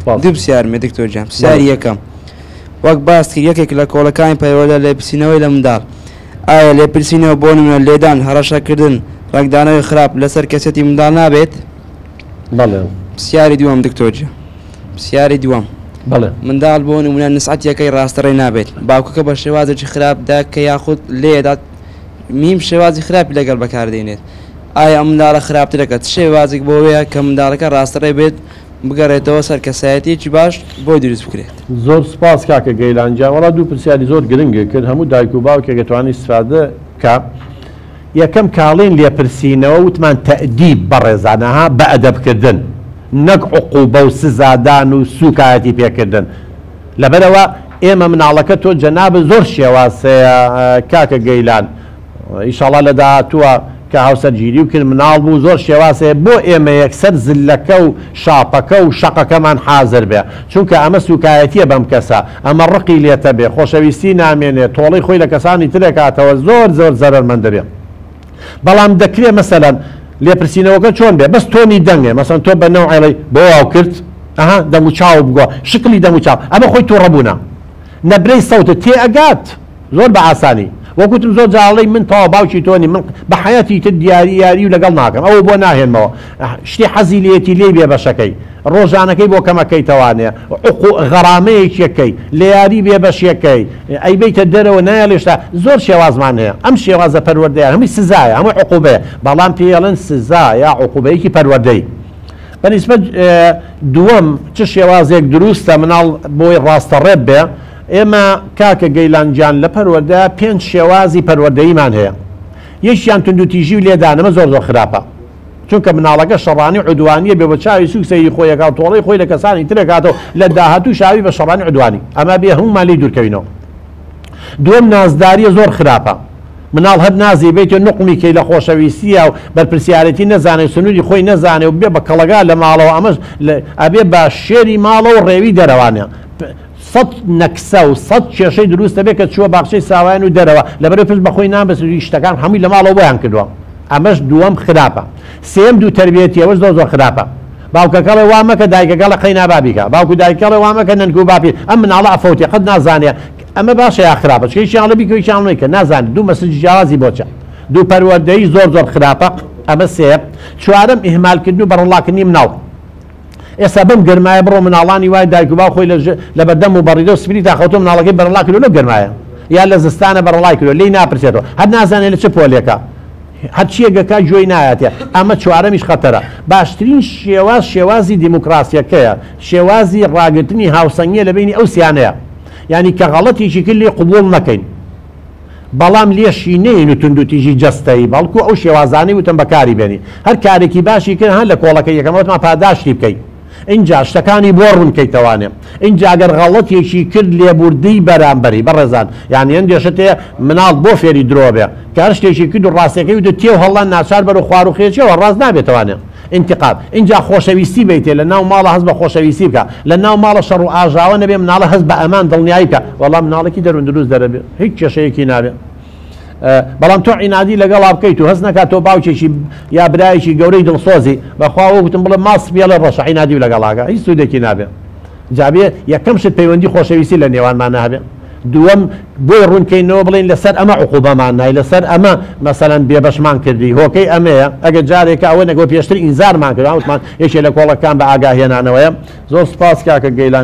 دوو پرسیارم هەیە دکتۆر گیان. پرسیاری یەکەم، وەک باست کرد یەکێک لە کۆڵەکانی پەروەردە لێپرسینەوەی لە منداڵ. ئایا لێپرسینەوە بۆ نمونە لێدان، هەڕەشەکردن، ڕەنگدانەوەی خراپ لەسەر کەسێتی منداڵ نابێت؟ بەڵێ. پرسیاری دووەم دکتۆر گیان. پرسیاری دووەم. بەڵێ. منداڵ بۆ نمونە نسعەتیەکەی ڕاستەڕێ نابێت، باوکەکە بە شێوازێکی خراپ دایکەکە یاخود لێدات میم شێوازی خراپی لەگەڵ بەکاردێنێت، ئایا ئەم منداڵە خراپترەکە چ شێوازێک بۆوەیە کە منداڵەکە ڕاستەڕێ بێت بگەڕێتەوە سەر کەسایەتیەکی باش بۆی دروست بکرێت؟ زۆر سوپاس کاکە گەیلان گیان وەڵا دوو پرسیاری زۆر گرنگت کرد هەموو دایک و باوکێک ئەتوانی ئیستفادە بکا یەکەم کاڵێن لێپرسینەوە وتمان تەئدیب بەڕێزان ئەها بەئەدەب کردن نەک عقوبە و سزادان و سوکایەتی پێکردن لەبەرئەوە ئێمە مناڵەکە تۆ جەنابت زۆر شێواز هەیە کاکە گەیلان ئیشەڵا لە داهاتووە کە هاوسەرگیری و کرد مناڵ بوو زۆر شێواز هەیە بۆ ئێمە یەکسەر زلەکە و شاپەکە و شەقەکەمان حازر بێ چونکە ئەمە سوکایەتیە بەم کەسە ئەمە ڕقی لێتە بێ خۆشەویستی نامێنێ تۆڵەی خۆی لە کەسانی ترەکاتەوە زۆر زۆر زەرەرمەند دەبێ بەڵام دەکرێ مەسەلەن لێپرسینەوەکە چۆن بێ بەس تۆنی دەنگێ مەسەن تۆ بە نەوعێڵی بۆ واو کرد ئەها دەموچاو بگۆ شکلی دەموچاو ئەمە خۆی توڕەبوونە نەبرەی سەوتت تێ ئەگات زۆر بە ئاسانی وەک وتم زۆر جار ئەڵێی من تەواو باوکی تۆ نیم من بە حەیاتی تر دیاری یاری و لەگەڵ ناکەم ئەوە بۆ ناهێنمەوە شتی حەزی لێیەتی لێی بێ بەشەکەی ڕۆژانەکەی بۆ کەمەکەیتەوانێ عقو غەرامەیەکیەکەی لە یاری بێ بەشیەکەی ئەیبەیتە دەرەوە نایەڵێ شتا زۆر شێوازمان هەیە ئەم شێوازە پەروەردەیە هەمووی سزایە هەمووی عقوبەیە بەڵام پێی ئەڵێن سزا یا عقوبەیەکی پەروەردەیی بە نیسبەت دووەم چ شێوازێک دروستە مناڵ بۆی ڕاستەڕێ بێ ئێمە کاکە گەیلان گیان لە پەروەردە پێنج شێوازی پەروەردەییمان هەیە یەکیان توندوتیژی و لێدان ئەمە زۆر زۆر خراپە چونکە مناڵەکە شەڕانی عودوانیە بێ بە چاوی سوک سەیری خۆی ئەکا و تۆڵەی خۆی لە کەسانی تر ئەکاتەوە لە داهاتوو شاوی بە شەڕانی عودوانی ئەمە بێ هەموومان لێی دوورکەوینەوە دووەم نازداریە زۆر خراپە مناڵ هەر نازی بێتێ نوقمی کەی لە خۆشەویستیە و بەرپرسیارێتی نەزانێ سنوری خۆی نەزانێ و بێ بە کەڵەگا لە ماڵەوە ئەمەش ئەبێ بە شێری ماڵەوە و ڕێوی دەرەوانە سەت نەکسە و سەت کێشەی دروست دەبێت کە چووە باخچەی ساوایان و دەرەوە لەبەرئەوەی پشت بەخۆی نابەستێت و شتەکان هەمووی لە ماڵەوە بۆیان کردووە ئەمەش دووەم خراپە سێیەم دوو تەربیەتی ئەوەش زۆر زۆر خراپە باوکەکە ئەڵێ وا مەکە دایکەکە ئەڵێ قەینا با بیکا باوک و دایکە ئەڵێ وا مەکە نەنک و باپیر ئەم مناڵە ئەفەوتێ قەت نازانێ ئەمە باشە یا خراپە چونکە یەکیان ئەڵێ بیکە یەکیان ئەڵێ مەیکە نازانێ دوو مەسجی جیاوازی بۆ چە دوو پەروەردەیی زۆر زۆر خراپە ئەمە سێیەم چوارەم ئیهمالکردن و بەڕەڵاکردنی مناڵ ئێستا بەم گەرمایە بڕۆ مناڵانی وای دایک و باوک خۆی لە بەردەم موبەڕیدە و سپلیتا خەوتوە مناڵەکەی بەرەڵا کردوە لەو گەرمایە یا لە زستانە بەرەڵای کردوە لێی ناپرسێتەوە هەر نازانێ لە چ پۆلێکە هەرچیەک ئەکا گوێی نایەتێ ئەمە چوارەمیش خەتەرە باشترین شێواز شێوازی دیموکراسیەکەیە شێوازی ڕاگرتنی هاوسەنگیە لە بەینی ئەو سیانەیە یانی کە غەڵەتێکی کرد لێی قبوڵ نەکەین بەڵام لێشی نەیەین و توندوتیژی جەستەیی بەڵکو ئەو شێوازانەی وتم بەکاری بێنی هەر کارێکی باشی کرد ها لە کۆڵەکەی یەکەم وتمان پاداشتی بکەی ئینجا شتەکانی بۆ ڕوون کەیتەوانێ ئینجا گەر غەڵەتێکی کرد لێبوردەی بەرامبەری بەڕێزان یانی هەندێ شت هەیە مناڵ بۆ فێری درۆ بێ کە هەر شتێکی کرد و ڕاستەکەی وت و تێو هەڵان ناچار بەرەو خوارو خێچیەوە ڕاست نابێتەوانێ ئینتقام ئینجا خۆشەویستی بەیتێ لە ناو ماڵە هەست بە خۆشەویستی بکە لە ناو ماڵە شەڕ و ئاژاوە نەبێ مناڵە هەست بە ئەمان دڵنیایی بکە وەڵا مناڵێکی دەروون دروست دەرەبێ هیچ کێشەیەکی نابێ بەڵام تۆ عینادی لەگەڵا بکەیت و هەست نەکات تۆ باوکێکی یا برایەکی گەورەی دڵسۆزی بەخوا وەکوتم بڵێ ماڵ سپیەڵێ ڕەشە عینادی لەگەڵاکە هیچ سوودێکی نابێ جا بێ یەکەم شت پەیوەندی خۆشەویستی لە نێوانمانا هەبێ دووەم بۆی ڕوون کەینەوە بڵێین لەسەر ئەمە عقوبەمان نای لەسەر ئەمە مەسەلەن بێبەشمان کردی هۆکەی ئەمەیە ئەگەر جارێکە ئەوە نەگەوە پێشتر ئینزارمان کرد وتمان یەکێ لە کۆڵەکان بە ئاگا هێنانەوەیە زۆر سوپاس کاکە گەیلان.